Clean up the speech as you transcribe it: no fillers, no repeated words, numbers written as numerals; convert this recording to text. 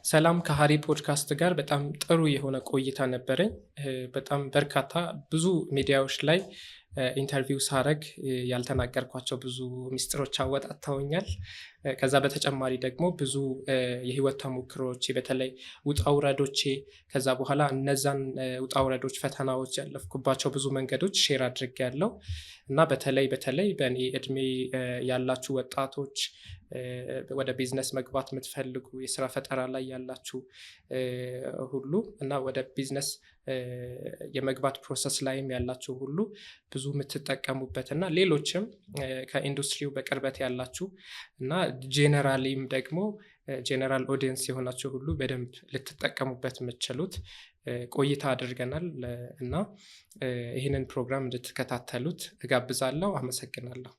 ሰላም፣ ከሀሪ ፖድካስት ጋር በጣም ጥሩ የሆነ ቆይታ ነበረኝ። በጣም በርካታ ብዙ ሚዲያዎች ላይ interview ሳረግ ያልተናገርኳቸው ብዙ ሚስጥሮች አወጣጥተውኛል። ከዛ በተጨማሪ ደግሞ ብዙ የህይወት ተሞክሮዎቼ፣ በተለይ ውጣ ውረዶቼ፣ ከዛ በኋላ እነዛን ውጣ ውረዶች፣ ፈተናዎች ያለፍኩባቸው ብዙ መንገዶች share አድርጌያለሁ። እና በተለይ በተለይ በእኔ እድሜ ያላችሁ ወጣቶች፣ ወደ ቢዝነስ መግባት የምትፈልጉ፣ የስራ ፈጠራ ላይ ያላችሁ ሁሉ እና ወደ ቢዝነስ የመግባት process ላይም ያላችሁ ሁሉ ብዙ የምትጠቀሙበት እና ሌሎችም ከኢንዱስትሪው በቅርበት ያላችሁ እና generally ም ደግሞ general audience የሆናችሁ ሁሉ በደንብ ልትጠቀሙበት የምትችሉት ቆይታ አድርገናል እና ይህንን ፕሮግራም እንድትከታተሉት እጋብዛለሁ። አመሰግናለሁ።